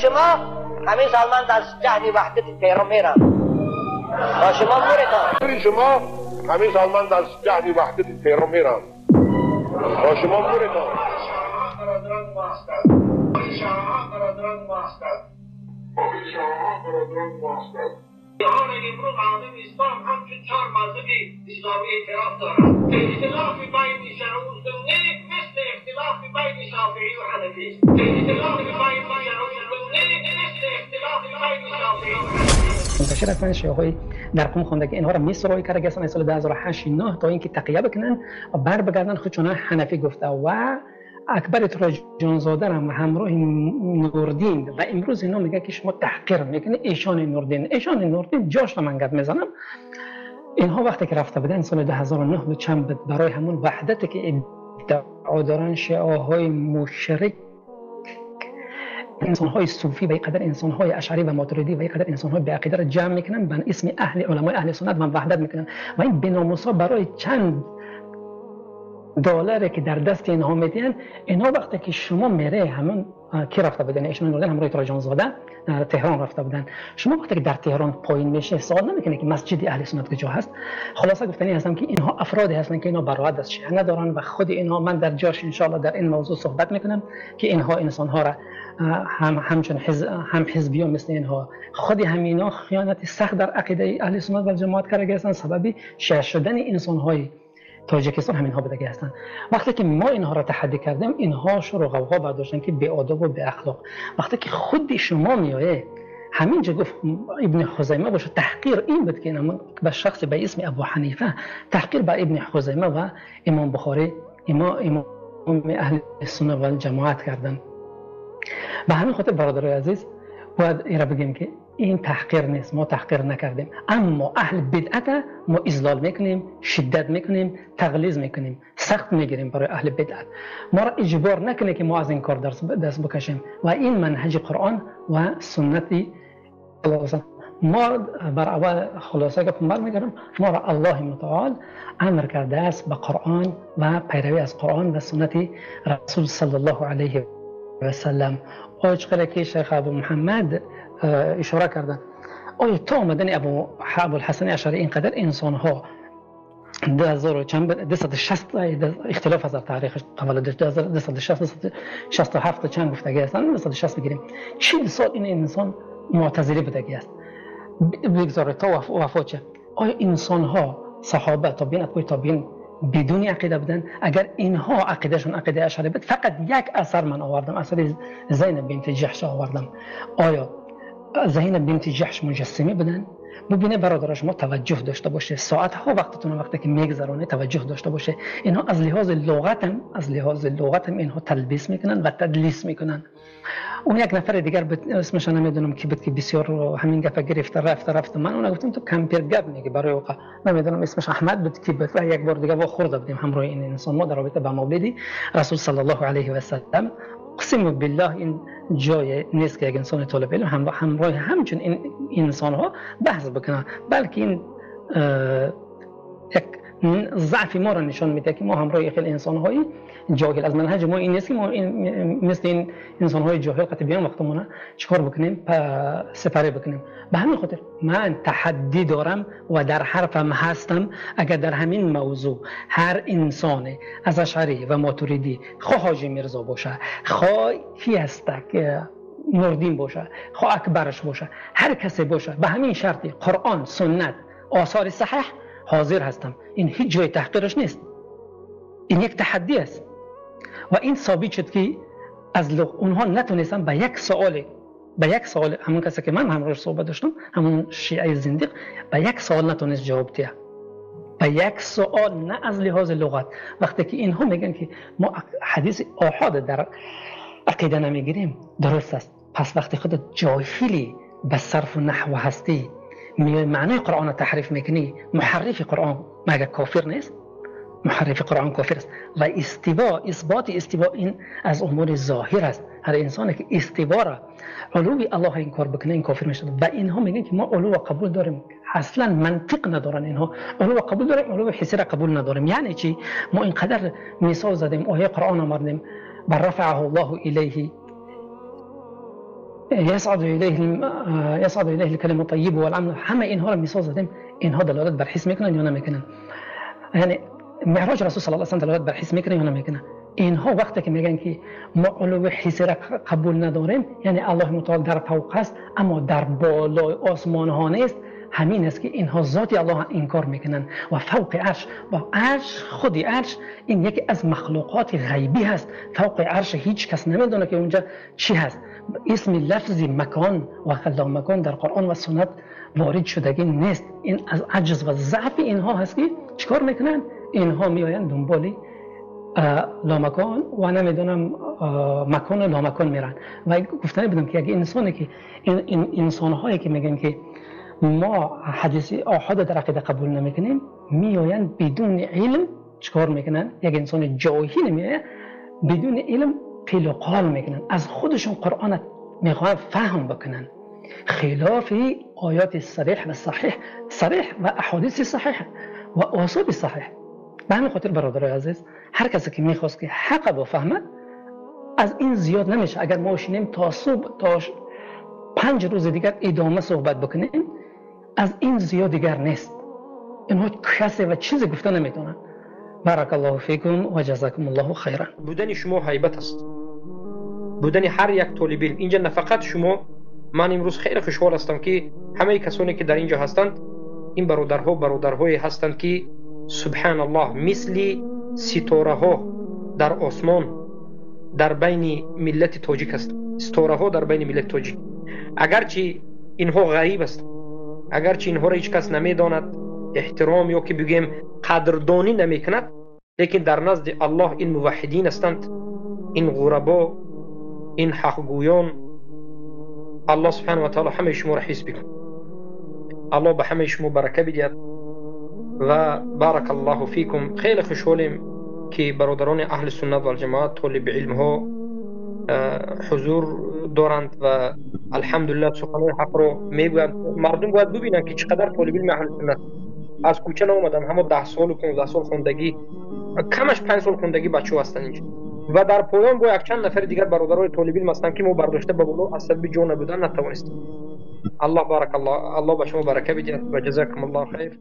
شما همین سال من از جهل وحدت تهران میرم. با شما مورتان. شما همین سال من از جهل وحدت تهران میرم. با شما مورتان. برادران ما هستند. شاهان برادران ما هستند. شاهان برادران ما هستند. جهان امروز عالم اسلام همچون چهار مذهب اسلامی اعتراف دارد. اختلاف بین شیعه و سنی مثل اختلاف بین شافعی و حنفی است. اختلاف بین شیعه و سنی مثل اختلاف بین شافعی و حنفی. منتشر هستند شیعه در قم خونده که اینها را میسرای کرده هستند سال 2008 9 تا اینکه تقیه بکنن و بر بگردن خودشون حنفی گفته و اکبر تراجانزاده هم همراه نوردین و امروز اینا میگه که شما تحقیر میکنی ایشان نوردین، ایشان نوردین جاش من گپ میزنم. اینها وقتی که رفته بودن سال 2009 بود چند بود برای همون وحدتی که ادعا دارن شیعه های مشرک، انسان های صوفی و قدر انسان های اشعری و ماتریدی و قدر انسان های بعقیده را جمع میکنن به اسم اهل علمای اهل سنت و وحدت میکنن و این بناموسا برای چند دلاری که در دست اینها میدین، اینها وقتی که شما میره همون کی رفته بودن ایشون نوردن همراه تراجان زاده تهران رفته بودن، شما وقتی که در تهران پایین میشه سوال نمیکنه که مسجد اهل سنت کجا هست. خلاصه گفتنی هستم که اینها افرادی هستن که اینها برائت از شیعه ندارن و خود اینها من در جاش ان شاء الله در این موضوع صحبت میکنم که اینها انسان ها را هم همچون هم حزبی مثل اینها خود همینا خیانت سخت در عقیده اهل سنت و جماعت کرده هستن، سبب شیعه شدن انسان های تاجیکستان همینها بودگی هستند. وقتی که ما اینها را تحدی کردیم اینها شروع غوغا برداشتن که بی آداب و بی اخلاق. وقتی که خود شما میایه همینجا گفت ابن خزیمه باشه، تحقیر این بود که به شخص به اسم ابو حنیفه تحقیر به ابن خزیمه و امام بخاری امام اهل سنت و جماعت کردن. به همین خاطر برادرای عزیز باید ایرا بگیم که این تحقیر نیست، ما تحقیر نکردیم، اما اهل بدعت ما اذلال میکنیم، شدت میکنیم، تغلیظ میکنیم، سخت میگیریم برای اهل بدعت. ما را اجبار نکنه که ما از این کار دست بکشیم و این منهج قرآن و سنت الله. ما بر اول خلاصه گپ برمیگردم، ما را الله متعال امر کرده است به قرآن و پیروی از قرآن و سنت رسول صلی الله علیه و سلم. آیا چقدر که شیخ ابو محمد اشاره کردن، آیا تا آمدن ابو الحسن اشعری اینقدر انسان ها 2260 اختلاف از تاریخ تولدش 2260 67 چند گفتگی هستن، 260 بگیریم، 40 سال این انسان معتزله بودگی است، بگذاره تا وفات شه. آیا انسان ها صحابه تابعین اتباع تابعین بدون عقیده بودن؟ اگر اینها عقیدهشون عقیده اشعری بود، فقط یک اثر من آوردم، اثر زینب بنت جحش آوردم. آیا زینب بنت جحش مجسمه بودن؟ ببینه برادر شما توجه داشته باشه، ساعت ها وقتتون وقتی که میگذرونه توجه داشته باشه. اینها از لحاظ لغت هم، از لحاظ لغت هم اینها تلبیس میکنن و تدلیس میکنن. اون یک نفر دیگر اسمش نمیدونم کی بود که بسیار همین گپ گرفته رفته من اون گفتم تو کمپیر گپ میگی برای اوقا، نمیدونم اسمش احمد بود کی بود. و یک بار دیگه وا خورده بودیم همراه این انسان ما در رابطه با مولدی رسول صلی الله علیه و سلم. اقسم بالله این جای نیست که یک انسان طالب علم همراه همچون این انسان ها بحث بکنه، بلکه این یک ضعف ما را نشان میده که ما همراه خیلی انسان های جاهل، از منهج ما این نیست که ما مثل این انسان های جاهل قطع بیان وقتمون چیکار بکنیم، سپری بکنیم. به همین خاطر من تحدی دارم و در حرفم هستم، اگر در همین موضوع هر انسان از اشعری و ماتریدی، خواه حاجی میرزا باشه، خواه کی هست که نوردین باشه، خواه اکبرش باشه، هر کسی باشه، به همین شرطی قرآن، سنت، آثار صحیح حاضر هستم. این هیچ جای تحقیرش نیست، این یک تحدی است و این ثابت شد که از اونها نتونستن به یک سوال، به یک سوال همون کسی که من همراهش صحبت داشتم، همون شیعه زندیق، به یک سوال نتونست جواب ده، به یک سوال، نه از لحاظ لغت. وقتی که اینها میگن که ما حدیث آحاد در عقیده نمیگیریم، درست است. پس وقتی خودت جاهلی به صرف و نحو هستی، میای معنی قرآن رو تحریف میکنی، محرف قرآن مگر کافر نیست؟ محرف قرآن کافر است. و استوا، اثبات استوا این از امور ظاهر است. هر انسانی که استوا را علوی الله انکار بکنه این کافر میشه. و اینها میگن که ما علو قبول داریم، اصلا منطق ندارن اینها. علو قبول داریم، علو حسی را قبول نداریم. یعنی چی؟ ما اینقدر مثال زدیم، آیه قرآن آوردیم، بر رفعه الله الیه، یصعد الیه الکلم الطیب والعمل، همه اینها رو مثال زدیم. اینها دلالت بر حس میکنن یا نمیکنن؟ یعنی معراج رسول صلی الله علیه و دلالت بر حس میکنه یا نمیکنه؟ اینها وقتی که میگن که ما علو حسی را قبول نداریم، یعنی الله متعال در فوق است اما در بالای آسمان ها نیست، همین است که اینها ذات الله انکار میکنن. و فوق عرش و عرش، خود عرش این یکی از مخلوقات غیبی هست. فوق عرش هیچ کس نمیدونه که اونجا چی هست. اسم لفظ مکان و لامکان در قرآن و سنت وارد شدگی نیست. این از عجز و ضعف اینها هست که چیکار میکنن؟ اینها میآیند دنبال لامکان و نمیدونم مکان و لامکان میرن. و گفتنی بودم که یک انسانی که این انسانهایی که میگن که ما حدیث آحاد در عقیده قبول نمیکنیم، میآیند بدون علم چیکار میکنن؟ یک انسان جاهل میآید بدون علم قیل و قال میکنن، از خودشون قرآن میخوان فهم بکنن، خلاف آیات صریح و صحیح، صریح و احادیث صحیح و آثار صحیح. به همین خاطر برادرای عزیز، هر کسی که میخواست که حق بفهمد از این زیاد نمیشه. اگر ما شینیم تا صبح تا 5 روز دیگر ادامه صحبت بکنیم، از این زیاد دیگر نیست. اینها کسی و چیزی گفته نمیتونن. بارک الله فیکم و جزاکم الله خیرا. بودن شما هیبت است، بودن هر یک طالب علم اینجا، نه فقط شما. من امروز خیلی خوشحال هستم که همه کسانی که در اینجا هستند، این برادرها برادرهایی هستند که سبحان الله مثل ستاره ها در آسمان در بین ملت تاجیک است. ستاره ها در بین ملت تاجیک، اگرچه اینها غریب است، اگرچه اینها را هیچ کس نمیداند، احترام یا که بگیم قدردانی نمیکند، لیکن در نزد الله این موحدین هستند، این غربا، این حقگویان. الله سبحانه و تعالی همه شما را حفظ بکن، الله به همه شما برکه بدهد و بارک الله فیکم. خیلی خوشحالیم که برادران اهل سنت و الجماعت طالب علم ها حضور دارند و الحمدلله سخنان حق رو میگویند. مردم باید ببینند که چقدر طالب علم اهل سنت از کوچه نامدن، همه 10 سال و 15 سال خوندگی، کمش 5 سال خوندگی بچه‌ها هستند اینجا. و در پایان با یک چند نفر دیگر برادرای طالب علم هستند که ما برداشته به بالا از سبب جا نبودن نتوانستیم. الله بارک الله، الله به شما برکه بدهد و جزاکم الله خیر.